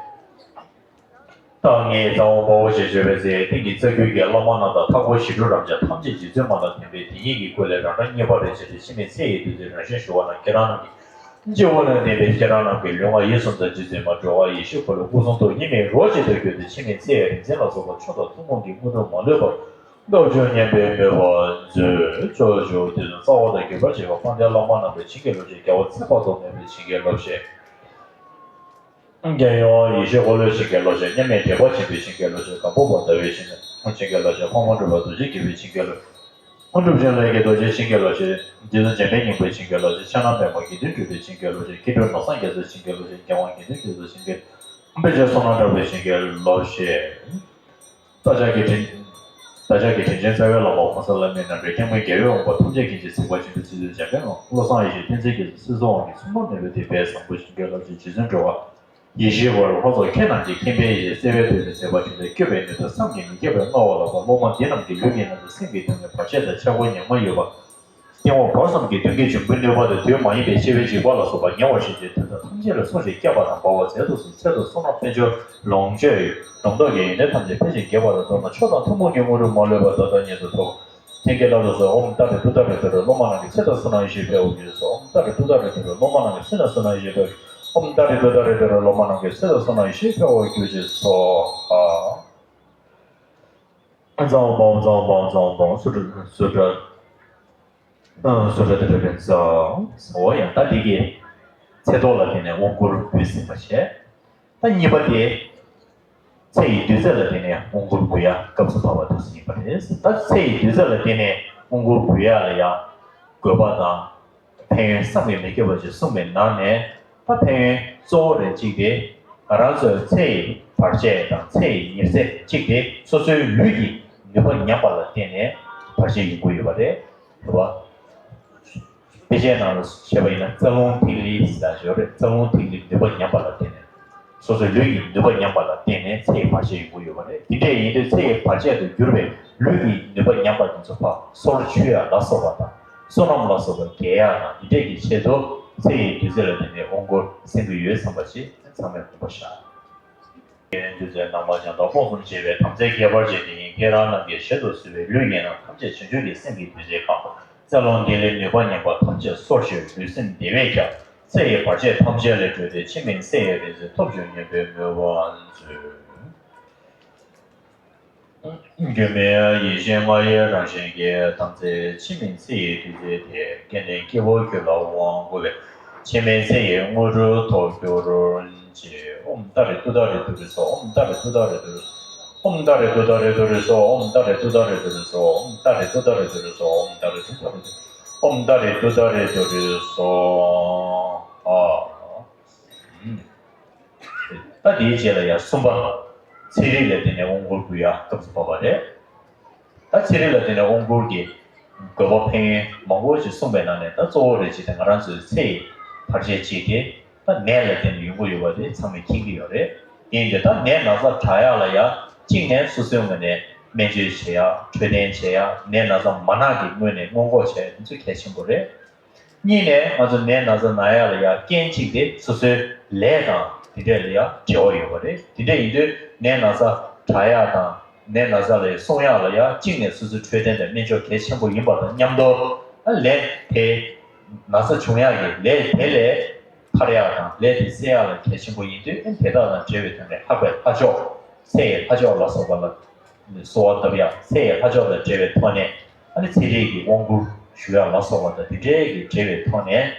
ད་ངས་ཚ་བོ་དཔའ་བོ་ཞེས་བརྗོད་པའི་ཚེ། སྟེང་གི་རྩ་བརྒྱུད་ཀྱི་བླ་མ་རྣམས་དང་། མཐའ་འཁོར་ཞི་ཁྲོ་རབ་འབྱམས་ཐམས་ཅད་རྗེ་བཙུན་མ་དང་ལྡན་པས་དེ་ཉིད་ཀྱི་སྐུ་ལས་རང་གྲངས་ངེས་པར་རེ་བྱས་ཏེ་འཆི་མེད་ཚེ་ཡི་བདུད་རྩི་རང་བཞིན་ཞུ་བ་ན། ཁྱེད་རང་རྣམས་ཀྱི་སྤྱི་བོ་ནས་བརྟེན་པའི་ཁྱེད་རང་རྣམས་ཀྱི་ལུས་ངག་ཡིད་གསུམ་དང་རྗེ་བཙུན་མ་འགྲོ་བ་ཡེ་ཤེས་འཁོར་ལོའི་སྐུ་གསུང་ཐུགས་དབྱེར་མེད་རོ་གཅིག་ཏུ་གྱུར་ཏེ། འཆི་མེད་ཚེ་ཡི་རིག་འཛིན་ལ་སོགས་པ་མཆོག་དང་ཐུན་མོང་གི་དངོས་གྲུབ་མ་ལུས་པ་སྟོབས་བཅུ་མཉམ་པའི་མོས་པ་མཛོད། ཕྱོགས་བཅུ་དུས་གསུམ་རྩ་བ་དང་བརྒྱུད་པར་བཅས་པ་དཔལ་ལྡན་བླ་མ་རྣམས་ཀྱི་བྱིན་གྱིས་རློབ་ཅིང་། རྒྱལ་བ་ཚེ་དཔག་ཏུ་མེད་པའི་བྱིན་གྱིས་རློབ་ཅིང་། རྒྱལ་ཡོངས་ཡེ་ཤེས་འཁོར་ལོའི་ཞིང་ཁམས་བློ་ཆེན། མཉམ་མེད་དྲེགས་པ་ཆེན་པོའི་ཞིང་ཁམས་བློ་ཆེན། གང་པོ་པ་ཟླ་བའི་ཞིང་ཁམས་ལྔ་པ་ཆེན་པོའི་བློ་ཆེན། འཕགས་མ་གྲུབ་པ་རྡོ་རྗེ་དགྱེས་པའི་ཞིང་ཁམས་བློ་ཆེན། ཀླུ་སྒྲུབ་ཆེན་ལས་ཀྱི་རྡོ་རྗེ་ཞིང་ཁམས་བློ་ཆེན། རྗེ་བཙུན་འཇམ་དཔལ་སྙིང་པོའི་ཞིང་ཁམས་བློ་ཆེན། ཕྱག་ན་པདྨོ་དགེ་འདུན་གྲུབ་པའི་ཞིང་ཁམས་བློ་ཆེན། མཁས་གྲུབ་ནོར་བཟང་རྒྱ་མཚོའི་ཞིང་ཁམས་བློ་ཆེན། རྒྱལ་དབང་དགེ་འདུན་རྒྱ་མཚོའི་ཞིང་ཁམས། དཔལ་ཆེན་བསོད་ནམས་གྲགས་པའི་ཞིང་ཁམས་བློ་ཆེན། རྟ་ཕྱག་གི་དྲིན། རྟ་ཕྱག་གི་དྲིན་ཅན་རྩ་བའི་བླ་མ་༸གོང་ས་བླ་མེད་རྣམ་འདྲེན་སྐྱབས་མགོན་རྒྱལ་བའི་དབང་པོ་ཐམས་ཅད་མཁྱེན་ཅིང་གཟིགས་པ་ཆེན་པོའི་ཚུལ་ཁྲིམས་འཇམ་དཔལ་དབང་། བློ་བཟང་ཡེ་ཤེས་བསྟན་འཛིན་རྒྱ་མཚོ་སྲིད་གསུམ་དབང་གི་མཚོ་རྒྱལ་བློ་གྲོས་ཀྱི་རྗེ་བཙུན་འགྲོ་བ་ཡེ་ཤེས་དབང་ལྷ་ཚོགས་མཁྱེན་རྣམས་ཀྱི་མཁྱེན་པའི་ཡེ་ཤེས་བརྩེ་བའི་ཐུགས་ཀྱི་མཛད་པ་ཆེན་པོ་བསྐྱོད་པའི་ནུས་པས་བསམ་གྱིས་མི་ཁྱབ་པའི་མངའ་འོག་ལ་ཕབ། སློབ་མ་འདི་རྣམས་ཀྱི་ལུས་ཀྱི་ནང་དུ་སེམས་ཀྱི་གདུང་བའི་བར་ཆད་དང་ཆགས་པ་ཉོན་མོངས་ཡོད་པ། སྟེང་འོག་བར་གསུམ་གྱི་མདུན་བསྐྱེད་འབྱུང་པོའི་གནོད་པ་དང་དུས་མ་ཡིན་པའི་འཆི་བའི་འཇིགས་པ་ལ་སོགས་པ་ཉེ་བར་ཞི་སྟེ་དེ་དག་ཐམས་ཅད་ལས་སྲུང་ཞིང་བསྐྱབ་པ་དང་སྦ་བ་མཛད་དུ་གསོལ། ཚེ་དང་བསོད་ནམས་དཔལ་འབྱོར་ལོངས་སྤྱོད་ཡོད་སྒྲོ་འདོགས་ཀྱི་ཡོན་ཏན་ཐམས་ཅད་འཕེལ་ཞིང་རྒྱས་པ་དང་བསྡོམས་ན་མཆོག་དང་ཐུན་མོང་གི་དངོས་གྲུབ་མ་ལུས་པ་ད་ལྟ་ཉིད་དུ་ཐོབ། ལྷན་སྐྱེས་ལ་ལུ་སོ། ཨོཾ་ཏཱ་རེ་ཏུཏྟཱ་རེ་ཏུ་རེ། སློབ་མ་རྣམས་ཀྱི་ཚེ་དང་བསོད་ནམས་ཡེ་ཤེས་འཕེལ་བར་གྱུར་སོ། ཨོཾ་ཏཱ་རེ་ཏུཏྟཱ་རེ་ཏུ་རེ། སློབ་མ་རྣམས་ཀྱི་ཚེ་དང་བསོད་ནམས་ཡེ་ཤེས་འཕེལ། ཨོཾ་ཏཱ་རེ་ཏུཏྟཱ་རེ་ཏུ་རེ། སློབ་མ་རྣམས་ཀྱི་ཚེ་དང་བསོད་ནམས་ཡེ་ཤེས་འཕེལ་བར་གྱུར་ཅིག། སྭཱ་ཧཱ། ཨ་ཛཿ་ཨོཾ་པཱ་ཨོཾ་ཛཿ་ཨོཾ་པཱ་ཨོཾ་ཛཿ་ཨོཾ་པཱ་ཨོཾ། སུ་ཏྲ་སུ་ཏྲ་ཨ་སུ་ཏྲ་ཏྲ་ཏྲ་ཏྲ་ཛཿ། འོ་ཡ། ད་འདི་གི་ཚེ་ཐོག་ལ་དེ་ནས་དབང་བསྐུར་འབུལ་ཟིན་པ་བྱས། ད་གཉིས་པ་དེ། ཚེ་ཡི་དུས་ཚོད་ལ་བརྟེན་ནས་དབང་བསྐུར་འབུལ་ཡ་སྐབས་སུ་བབ་པ་དེ་ཡིན་པ་རེད། ད་ཚེ་ཡི་དུས་ཚོད་ལ་བརྟེན་ནས་དབང་བསྐུར་འབུལ་ཡ་ལ་ཡང་དགོས་པ་དང་ཕན་ཡོན་བསམ་གྱིས་མི་ཁྱབ་པ་ཅིག་གསུངས་པའི་ནང་ནས། ད་ཕན་ཡོན་གཙོ་བོ་རེ་གཅིག་དེ་ང་རང་ཚོའི་ཚེ་ཡི་བར་ཆད་དང་ཚེ་ཡི་ཉེར་འཚེ་གཅིག་དེ་སོ་སོའི་ལུས་ཀྱི་ནུས་པ་ཉམས་པ་ལ་བརྟེན་ནས་བར་ཆད་ཡོང་གི་ཡོད་པ་རེད། རེད་བ། དཔེ་ཆའི་ནང་ལ་བཤད་པ་ཡིན་ན་རྩ་རླུང་ཐིག་ལེ་ཟེར་ཡ་ཅིག་ཡོད་རེད། རྩ་རླུང་ཐིག་ལེ་ནུས་པ་ཉམས་པ་ལ་བརྟེན་ནས། སོ་སོའི་ལུས་ཀྱི་ནུས་པ་ཉམས་པ་ལ་བརྟེན་ནས་ཚེ་ཡི་བར་ཆད་ཡོང་གི་ཡོད་པ་རེད། དེ་འདྲ་ཡིན་དུས་ཚེ་ཡི་བར་ཆད་དུ་གྱུར་པའི་ལུས་ཀྱི་ནུས་པ་ཉམས་པ་དེ་ཚོ་ཕར་སོར་ཆུད་ཡ་ལ་སོགས་པ་དང་། བསོད་ནམས་ལ་སོགས་པ་རྒྱས་ཡ་དང་། དེ་འདྲས་ཀྱི་ཆེད་དུ་ཚེ་ཡི་དུས་ཚོད་ལ་བརྟེན་ནས་དབང་བསྐུར་གསན་གྱི་ཡོད་བསམ་པ་ཞིག་ཚང་མས་དགོངས་པ་བཞག། དུས་ཚོད་ནང་མ་བྱང་དང་སྤོང་གསུམ་བྱེད་པའི་དམ་ཚིག་ཁྱད་པར་ཅན་དེ་ཡིན། ཁྱེད་རང་རྣམས་ཀྱི་ཞལ་དུ་གསོལ་བའི་ལུས་ངན་ལྔ་ཐམས་ཅད་བྱང་ཆུབ་ཀྱི་སེམས་ཀྱི་བདུད་རྩིས་གང་། རྩ་རླུང་ཐིག་ལེ་ནུས་པ་ཉམས་པ་ཐམས་ཅད་སོར་ཆུད་ལུས་སེམས་བདེ་བས་ཁྱབ། ཚེ་ཡི་བར་ཆད་ཐམས་ཅད་ལས་གྲོལ་ཏེ་འཆི་མེད་ཚེ་ཡི་རིག་འཛིན་ཐོབ་འགྱུར་སྙམ་པའི་མོས་པ་མཛོད། སྒྱུ་མའི་ཡེ་ཤེས་ལྔ་ཡི་རང་བཞིན་གྱི་དམ་ཚིག་འཆི་མེད་ཚེ་ཡི་བདུད་རྩི་དེས་སྐལ་ལྡན་སྐྱེ་བོ་ཁྱོད་ལ་དབང་བསྐུར་བས། འཆི་མེད་ཚེ་ཡི་དངོས་གྲུབ་ཐོབ་གྱུར་ཅིག། ཨོཾ་ཏཱ་རེ་ཏུཏྟཱ་རེ་ཏུ་རེ་སྭཱ་ཧཱ། ཨོཾ་ཏཱ་རེ་ཏུཏྟཱ་རེ་ཏུ་རེ་སྭཱ་ཧཱ། ཨོཾ་ཏཱ་རེ་ཏུཏྟཱ་རེ་ཏུ་རེ་སྭཱ་ཧཱ། ཨོཾ་ཏཱ་རེ་ཏུཏྟཱ་རེ་ཏུ་རེ་སྭཱ་ཧཱ། ཨོཾ་ཏཱ་རེ་ཏུཏྟཱ་རེ་ཏུ་རེ་སྭཱ་ཧཱ། ཨོཾ་ཏཱ་རེ་ཏུཏྟཱ་རེ་ཏུ་རེ་སྭཱ་ཧཱ། ཨོཾ་ཏཱ་རེ་ཏུཏྟཱ་རེ་ཏུ་རེ་སྭཱ་ཧཱ། ད་དེའི་རྗེས་ལ་ཡང་གསུམ་པ། ཚེ་རིལ་ལ་བརྟེན་ནས་དབང་བསྐུར་འབུལ་ཡ་སྐབས་སུ་བབ་པ་རེད། ད་ཚེ་རིལ་ལ་བརྟེན་ནས་དབང་བསྐུར་གྱི་དགོས་པ་ཕན་ཡོན་མང་པོ་ཞིག་གསུངས་པའི་ནང་ནས། ད་གཙོ་བོ་རེ་ཅིག་དེ་ང་རང་ཚོའི་ཚེ་ཡི་བར་ཆད་ཅིག་དེ་ད་ནད་ལ་བརྟེན་ནས་ཡོང་གི་ཡོད་པ་དེ་ཚང་མས་མཁྱེན་གྱི་ཡོད་རེད། ཡིན་དུས་ད་ནད་ན་ཚ་དྲག་ཡག་ལ་ཡ་གཅིག་ནས་སོ་སོའི་ངོས་ནས་སྨན་བཅོས་བྱེད་ཡག་འཕྲོད་བསྟེན་བྱེད་ཡག་ནད་ན་ཚ་མ་ན་གི་སྔོན་ནས་སྔོན་འགོག་བྱེད་ཡག་དེ་ཚོ་གལ་ཆེན་པོ་རེད། གཉིས་ནས་ང་ཚོ་ནད་ན་ཚ་ན་ཡག་ལ་ཡ་རྐྱེན་གཅིག་དེ་སོ་སོའི་ལས་དང་དེ་འདྲས་ལ་ཡ་འབྲེལ་བ་ཡོད་པ་རེད། དེ་འདྲས་ཡིན་དུས་ནད་ན་ཚ་དྲག་ཡག་དང་ནད་ན་ཚ་ལས་སྲུང་ཡག་ལ་ཡ་གཅིག་ནས་སོ་སོའི་འཕྲོད་བསྟེན་དང་སྨན་བཅོས་གལ་ཆེན་པོ་ཡིན་པ་དང་མཉམ་དུ། ཨ་ལས་དེ་ན་ཚ་བྱུང་ཡག་གི་ལས་དེ་ལས་ཐར་ཡག་དང་ལས་དེ་སེལ་ཡག་ལ་གལ་ཆེན་པོ་ཡིན་དུས། ཨ་དེ་དག་དང་འབྲེལ་བའི་ཐོག་ནས་ལྷག་པའི་ལྷ་མཆོག་ཚེ་ཡི་ལྷ་མཆོག་ལ་སོགས་པ་ལ་གསོལ་བ་བཏབ་ཡག་ཚེ་ཡི་ལྷ་མཆོག་དང་འབྲེལ་བའི་ཐོག་ནས། ཨ་ནི་ཚེ་རིལ་གྱི་དབང་བསྐུར་ཞུ་ཡག་ལ་སོགས་པ་དང་དེ་འདྲའི་གི་འབྲེལ་བའི་ཐོག་ནས་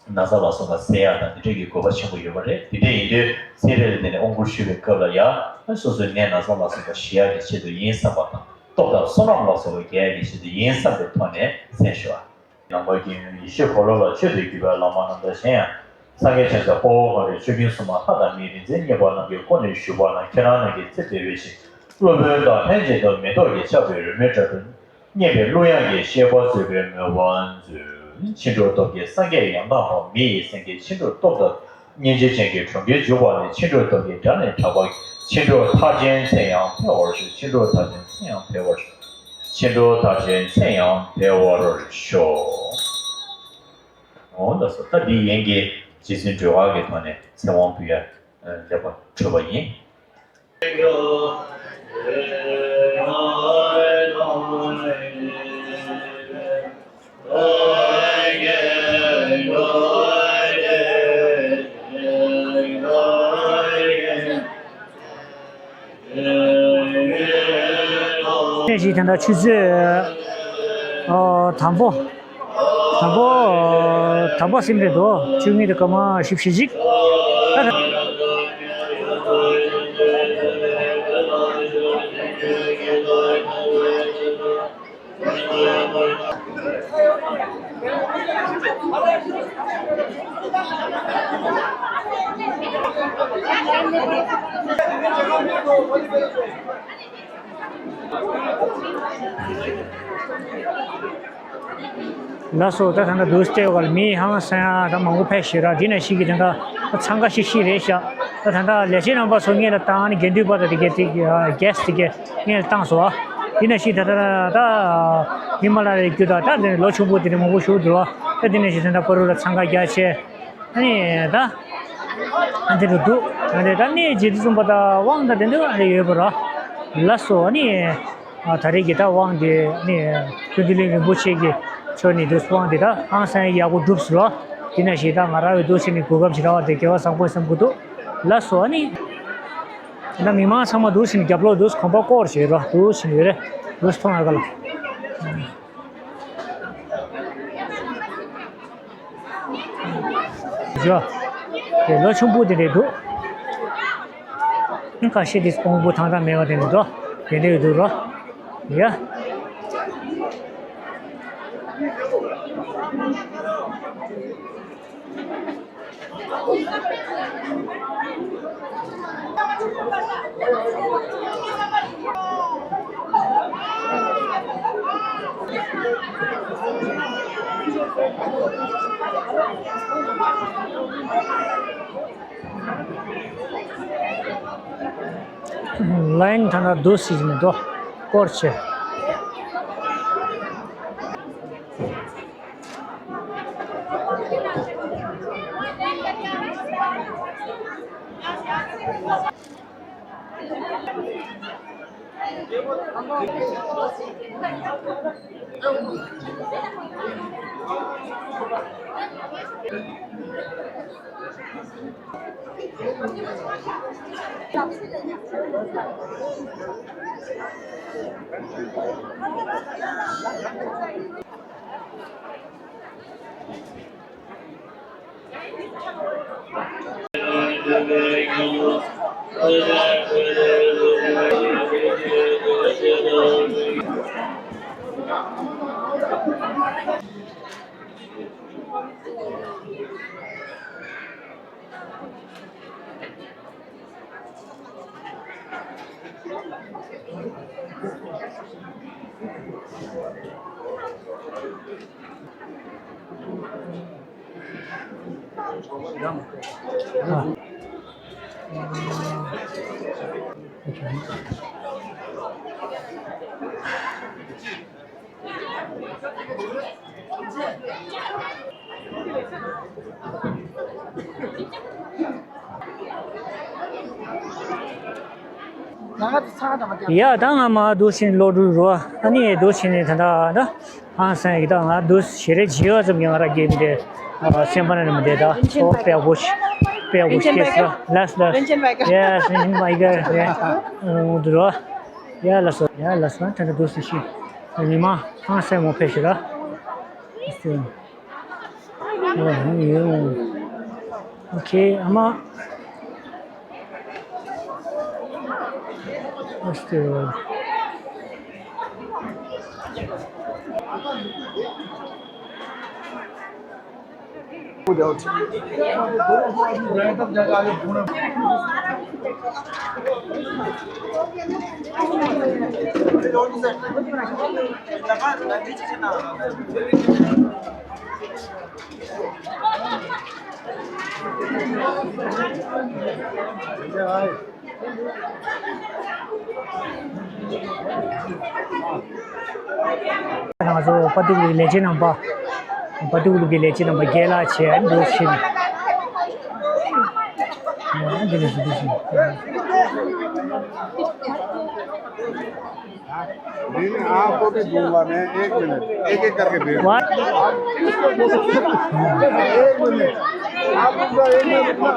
ན་ཚ་ལ་སོགས་པ་སེལ་ཡག་དང་དེ་འདྲའི་གི་དགོས་པ་ཆེན་པོ་ཡོད་པ་རེད། དེ་འདྲ་ཡིན་དུས་ཚེ་རིལ་དེ་ནས་དབང་བསྐུར་ཞུ་བའི་སྐབས་ལ་ཡང་སོ་སོའི་ནད་ན་ཚ་ལ་སོགས་པ་ཞི་ཡག་གི་ཆེད་དུ་ཡིན་བསམ་པ་དང་། སྟོབས་དང་བསོད་ནམས་ལ་སོགས་པ་རྒྱས་ཡག་གི་ཆེད་དུ་ཡིན་བསམ་པའི་ཐོག་ནས་གསན་ཞུ་བ། ནང་པ་ཀུན་ཡིད་བཞིན་འཁོར་ལོ་ལ་མཆོད་དེ་གུས་པས་བླ་མ་རྣམས་དང་གཞན་ཡང་། སངས་རྒྱས་ཆེན་པོ་དཔའ་བོ་ལྔ་རིགས་ཆོས་ཀུན་སྲུང་མ་ལྷ་དང་མིའི་རིག་འཛིན་བསྙེན་པ་རྣམས་ཀྱིས་བསྐོར་ནས་བཞུགས་པ་ན། ཁྱེད་རང་རྣམས་ཀྱི་ཚེ་བདེ་བའི་ཞིང་། སློབ་དཔོན་དང་ལྷན་ཅིག་ཏུ་མེ་ཏོག་གི་ཆར་འབེབས་རོལ་མོའི་སྒྲ་དང་། སྙན་པའི་གླུ་དབྱངས་ཀྱིས་གཤེགས་པར་མཛོད་པའི་མོས་པ་མཛོད། ཕྱིན་དྲུག་སྟོབས་ཀྱིས་སངས་རྒྱས་ཡང་དག་འོང་། མི་ཡི་སེང་གེ་ཕྱིན་དྲུག་སྟོབས་དང་། སྙིང་རྗེ་ཅན་གྱི་གྲོང་ཁྱེར་འཇུག་པ་ནས། ཕྱིན་དྲུག་སྟོབས་ཀྱི་སྒྲ་ནི་གྲགས་པར། ཕྱིན་དྲུག་མཐར་ཕྱིན་ཚེ་ཡང་འཕེལ་བར་ཤོག་ཕྱིན་དྲུག་མཐར་ཕྱིན་ཚེ་ཡང་འཕེལ་བར་ཤོག་ཕྱིན་དྲུག་མཐར་ཕྱིན་ཚེ་ཡང་འཕེལ་བར་ཤོག་འོ་ན་སོ། ད་འདི་ཡན་གྱི་རྗེ་བཙུན་སྒྲོལ་དཀར་གྱི་ཐོག་ནས་ཚེ་དབང་འབུལ་ཡ་ལེགས་པར་གྲུབ་པ་ཡིན། ཞིག་དེ་འདྲ་ཆུ་ཚོད་ཨ་དང་པོ། དང་པོ། དང་པོ་ཟིན་རེད་འདུག་བཅུ་གཉིས་དང་སྐར་མ་བཞི་བཅུ་ཞེ་གཅིག་ད། ལགས་སོ། ད་ད་ལྟ་འདུག་སྟེ་བར་མི་ཧང་སང་ཡ་ད་མང་པོ་ཕེབས་ཤག་ར། འདི་ན་ཞིག་གི་ད་ལྟ་འཚང་ཁ་ཤིག་ཤིག་རེད་ཤག་ད་ད་ལྟ་ལས་བྱེད་རྣམ་པ་ཚོ་ངེད་ལ་བཏང་ནས་དགེ་འདུན་པ་དང་དེ་གའི་དེ་གའི་གེ་སི་དེ་གའི་ངེད་ལ་བཏང་སོང་ཨ། འདི་ན་ཞིག་ད་ད་ད་ཧི་མ་ལ་ཡའི་རྒྱུད་དང་ད་དེ་ལོ་ཆུང་པོ་དེ་འདྲ་མང་པོ་ཞིག་འདུག་ཨ། ད་འདི་ན་ཞིག་ད་ལྟ་པ་རུ་ལ་འཚང་ཁ་རྒྱག་བྱས། ཨ་ནི་ད་ཨ་འདི་རུ་འདུག་ཨ་ནི་ད་ནི་རྗེ་བཙུན་པ་དང་དབང་དང་དེ་འདྲ་ཨ་རེ་ཡོད་པ་ར། ལགས་སོ། ཨ་ནི་ཨ་ད་རེས་ཀྱི་ད་དབང་དེ་ནི་ཀུན་བཏུས་གླིང་རིན་པོ་ཆེ་གི་ཕྱོགས་ནས་འདུག་དབང་དེ་ད་ཧང་སང་ཡག་པོ་གྲུབ་སོང་ལོ། དེ་ནང་བཞིན་ད་ང་རང་བའི་འདུག་ཕྱིན་ནས་གོ་སྐབས་ཞིག་རག་པ་དེ་དགེ་བ་བཟང་པོ་བསམ་གྱི་འདུག་ལགས་སོ། ཨ་ནི་ད་མི་མང་ཚང་མ་འདུག་ཕྱིན་ནས་རྒྱབ་ལོགས་འདུག་གོམ་པ་སྐོར་བྱེད་རོགས། འདུག་ཕྱིན་ཡོད་རེད། འདུག་མཐོང་ཡག་ག་ལ། ཡ། དེ་ལོ་ཆུང་པོ་དེ་རེད་འདུག་ཁ་ཤས་དེ་ཕུང་པོ་ཐང་ཐང་མེད་པ་དེ་འདུག་དེ་འདྲ་ཡོད་འདུག་རོ། ཡ། ལའིན་ཐ་ན་འདུག་སྲིད་མི་འདུག་སྐོར་ཆེ། ཡ། ད་ང་མ་འདུག་ཕྱིན་ལོག་འགྲོ་རོ། ཨ་ནི་འདུག་ཕྱིན་ནས་ད་ད་ད་ཧང་སང་ཡིག་ད་ང་འདུག་ཞེ་རེ་བྱེད་པ་ཙམ་གྱི་ང་ར་རྒྱབ་འདི་སེམས་པ་ནང་མི་བསྡད། ད་ཚོ་དཔེ་པོ་ཞིག་དཔེ་པོ་ཞིག་སྐྱེས་སོ། ལགས་སོ་ལགས་སོ། ཡེ་སི་ཡིན་མ་ཡི་ག་རེད། འདུག་རོ། ཡ་ལགས་སོ། ཡ་ལགས་སོ། ད་ད་འདུག་སེ་ཤི། ཉི་མ་ཧང་སང་མོ་ཕེབས་ཤིག་ར། ཨོ་ཁེ། ཨ་མ། ང་ཚོ་དཔའ་ཐུལ་གྱི་ལས་བྱེད་རྣམ་པ། དཔའ་ཐུལ་གྱི་ལས་བྱེད་རྣམ་པ་རྒན་ལགས་བྱས་འདུག་ཕྱིན། འདི་ནས་འདི་ཕྱིན། नहीं, नहीं, आपको भी दूंगा मैं, एक मिनट, एक एक करके दे दूंगा। What? एक मिनट, आप रुक जाओ, एक मिनट रुकना।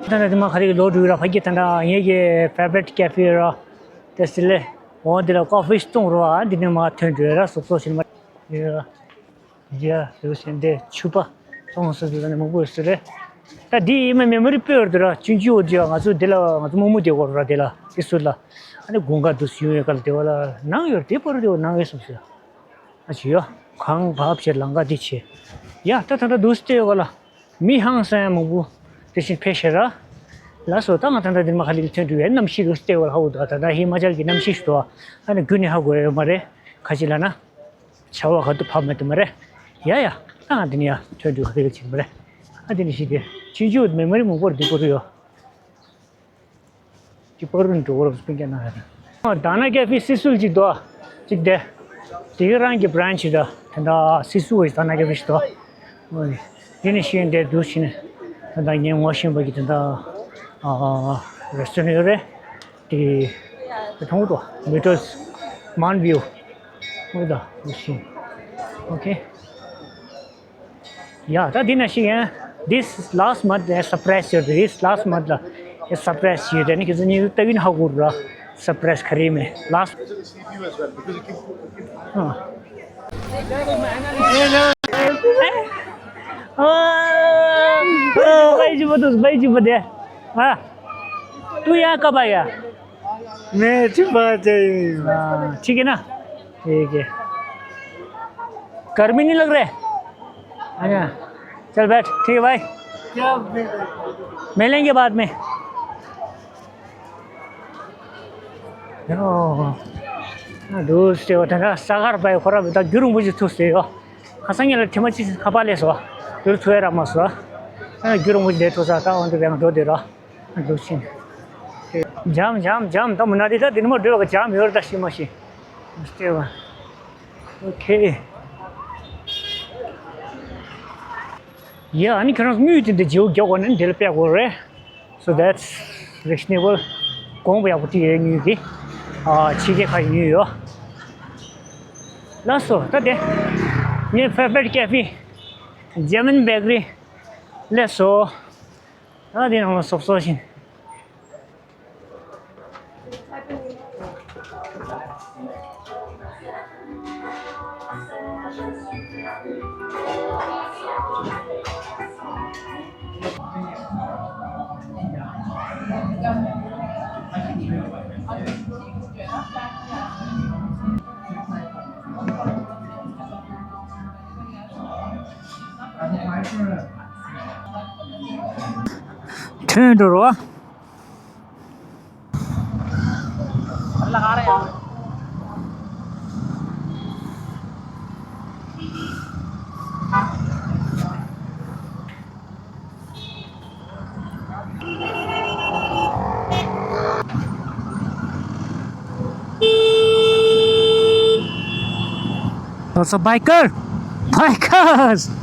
ད་ནི་དེ་མ་ཁ་རིག་ལོ་དྲུག་ར་ཕ་གི་ད་ནི་ངེད་ཀྱི་ཕེ་ཝ་རི་ཊི་ཀེ་ཕེ་ར། ཏེ་སི་ལེ། འོ་འདི་ལ་ཀོ་ཕི་བཏུང་རོགས་ཨ། འདི་ནས་མར་ཐོན་འགྲོ་ཡ་ར། སོབ་སོབ་བྱེད་མ་ཡ། ཡ་རེ་བ་ཞིག་འདི་ཕྱུ་པ་བཙོང་ས་འདི་ལ་ནི་མང་པོ་ཡོད་ས་རེད། ད་འདི་ཡིན་མ་མེ་མོ་རི་པོ་ཡོད་འདི་ར། ཆུང་ཆུང་འོ་འདི་ང་ཚོ་འདི་ལ་ང་ཚོ་མུ་མུ་དེ་གོ་ར་འདི་ལ་སི་སུ་ལ། ཨ་ནི་དགུན་ཁ་འདུག་སེ་ཡོང་ཡོད་ག་ལ་དེ་བ་ལ་ནང་ཡོད་དེ་པར་དེ་བ་ནང་ཡོད་སོབ་སོབ། ཨ་ཅི་ཡོ། གངས་བབས་བྱས་ལམ་ཁ་འདི་བྱས། ཡ་ད་ད་ད་འདུག་སེ་བལྟས་ཡོད་ག་ལ། མི་ཧང་སང་ཡ་མང་པོ་དེ་བཞིན་ཕེབས་ཤག་ར། ལགས་སོ། ད་ང་ད་ལྟ་འདིར་མ་ཁ་ལིལ་ཐོན་འགྲོ་བའི་གནམ་གཤིས་རུ་སྟེར་བར་ཧ་གོ་འདུག་ད་ལྟ་ཧི་མ་ཅལ་གྱི་གནམ་གཤིས་ཤིག་འདུག་ཨ་ནི་རྒྱུན་ནས་ཧ་གོ་ཡོད་མ་རེད། ཁ་ཅིག་ལ་ན། ཆར་པ་ག་དུས་བབས་མེད་དུ་མ་རེད། ཡ་ཡ། ད་ང་འདི་ནས་ཡ་ཐོན་འགྲོ་ག་རེ་བྱེད་མ་རེད། ཨ་འདི་ནས་ཤི་དེ་ཆུང་ཆུང་མེ་མོ་རི་མང་པོར་འདི་པོ་རུ་ཡོད། ཅིག་པར་རུ་འགྲོ་བར་སྤུན་ཀྱག་ན་ཡ། ད་ན་ཀེ་ཧྥེ་སི་སུལ་ཅིག་འདུག་ཅིག་དེ། དེ་གི་རང་གི་བྷ་རན་ཆི་ད། དེ་འདྲ་སི་སུ་བའི་ད་ན་ཀེ་ཧྥེ་ཞིག་འདུག་དེ་ནས་ཤེས་འདྲ་འདུག་ཕྱིན་ནས་ད་ལྟ་ངས་ངོ་ཤེས་པ་གི་དེ་འདྲ་ཨ་རེ་སི་ཊོ་རན་ཡོད་རེད། དེ་དེ་མཐོང་གི་འདུག་མི་ཊོས་མན་བིའུ་མཐོང་གི་འདུག་ཕྱིན། ཨོ་ཁེ། ཡ་ད་འདི་ན་ཤི་ཡན། This last month a surprise ཡོད། This last month ལ་ཨེ་སར་པ་རའི་སི་ཡོད། དེ་ནི་ཁྱེད་ཚོ་གཉིས་ལྟ་གིན་ཧ་གོ་ར། སར་པ་རའི་སི་ག་རེ་མེད། Last ཨ། भाई जी बताओ, भाई जी बताओ। हाँ। तू यहाँ कब आया? मैं अच्छी बात है। हाँ, ठीक है ना? ठीक है। गर्मी नहीं लग रहा है? हाँ। चल बैठ, ठीक है भाई। क्या मिलेगा? मिलेंगे बाद में। ཨོ། འདུག་སེ་བ་ད་ན་ས་གར་པའི་ཁོ་ར་བི་ད་རྒྱུ་རུང་བུ་ཞིག་ཐུག་སེ་ཡོ། ཁ་སང་ཉིན་ལ་ཐེངས་མ་གཅིག་ཁ་པར་སླེབས་སོ། རྒྱུ་རུ་ཐུག་ཡ་ར་མ་སོ། ཨ་རྒྱུ་རུང་བུ་ཞིག་ལས་ཐུག་ས་ད་འོན་ཏེ་བས་ང་འགྲོ་དེ་ར། འདུག་ཕྱིན། འཇམ་འཇམ་འཇམ་ད་མུ་ན་དེ་ད་དེ་ནི་མ་འགྲོ་བ་འཇམ་ཡོད་ར་ད་ཤི་མ་ཤི། སྟེ་བ། ཨོ་ཁེ། ཡ་ཨ་ནི་ཁྱོད་རང་དངུལ་དེ་འདི་བརྗེ་པོ་རྒྱག་དགོས་ན་འདི་ལ་སྤྲད་དགོས་རེད། So that's reasonable. གོང་པོ་ཡག་པོ་ཅིག་ཡོད་དངུལ་གི། ཨ་ཕྱི་རྒྱལ་ཁག་ཡོད་ཡོད། ལགས་སོ་ད་དེ། ངའི་ཕེ་ཝ་རི་ཊི་ཀེ་ཧྥེ། ཇར་མན་བེ་ཀ་རི། སླེབས་སོ། ད་དེ་ནང་ལ་སོབ་སོབ་བཞིན། ཐོན་འགྲོ་རོགས། Those are biker! Bikers!